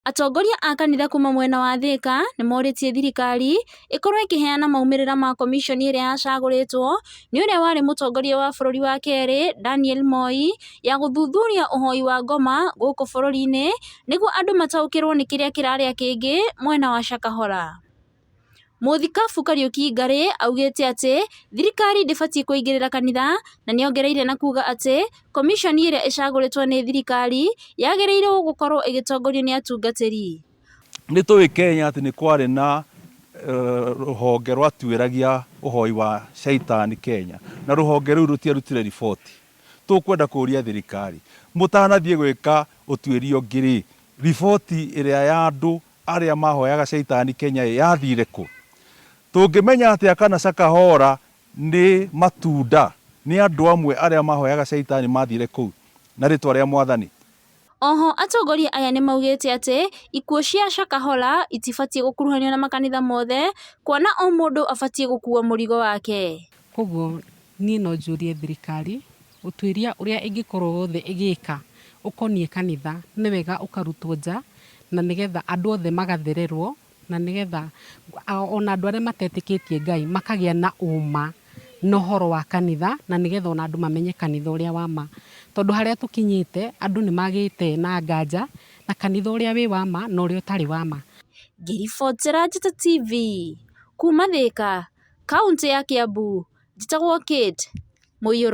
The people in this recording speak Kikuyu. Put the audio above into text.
Atongoria a kanitha kuma mwena wa Thika nĩmorĩtie thirikari ĩkorwo ĩkĩheana maumĩrĩra ma komiconi ĩrĩa yacagũrĩtwo nĩ ũrĩa warĩ mũtongoria wa bũrũri wa kerĩ Daniel Moi ya gũthuthuria ũhoi wa ngoma gũkũ bũrũri-inĩ nĩguo andũ mataũkĩrwo nĩ kĩrĩa kĩrarĩa kĩngĩ mwena wa Shakahola. Mũthikabu Kariuki Ngarĩ augĩte atĩ thirikari ndĩbatiĩ kũingĩrĩra kanitha na nĩongereire na kuga atĩ komiconi ĩrĩa ĩcagũrĩtwo nĩ thirikari yagĩrĩirwo gũkorwo ĩgĩtongorio nĩ atungatĩri. Nĩ tũĩ Kenya atĩ nĩ kwarĩ na rũhonge rwatuĩragia ũhoi wa caitani Kenya, na rũhonge rũu rũtiarutire riboti. Tũkwenda kũria thirikari, mũtanathiĩ gwĩka ũtuĩria ũngĩ rĩ, riboti ĩrĩa ya andũ arĩa mahoyaga caitani Kenya yathire kũ? Tũngĩmenya atĩa kana Shakahola nĩ matunda nĩ andũ amwe arĩa mahoyaga caitani mathire kũu na rĩtwa rĩa Mwathani? Oho atongoria aya nĩmaugĩte atĩ ikuũ cia Shakahola itibatiĩ gũkuruhanio na makanitha mothe kuona o mũndũ abatiĩ gũkua mũrigo wake. Koguo niĩ no njũrie thirikari ũtuĩria ũrĩa ĩngĩkorwo wothe ĩgĩka ũkoniĩ kanitha nĩ wega ũkarutwo nja, na nĩgetha andũ othe magathererwo, na nĩgetha ona andũ arĩa matetĩkĩtie Ngai makagĩa na ũma na ũhoro wa kanitha, na nĩgetha ona andũ mamenye kanitha ũrĩa wa ma, tondũ harĩa tũkinyĩte andũ nĩ magĩte na nganja na kanitha ũrĩa wĩ wa ma na ũrĩa ũtarĩ wa ma. Ngĩribotera Njata TV kuma Thika, kaũntĩ ya Kiambu, njĩtagwo Kate Mũiyũro.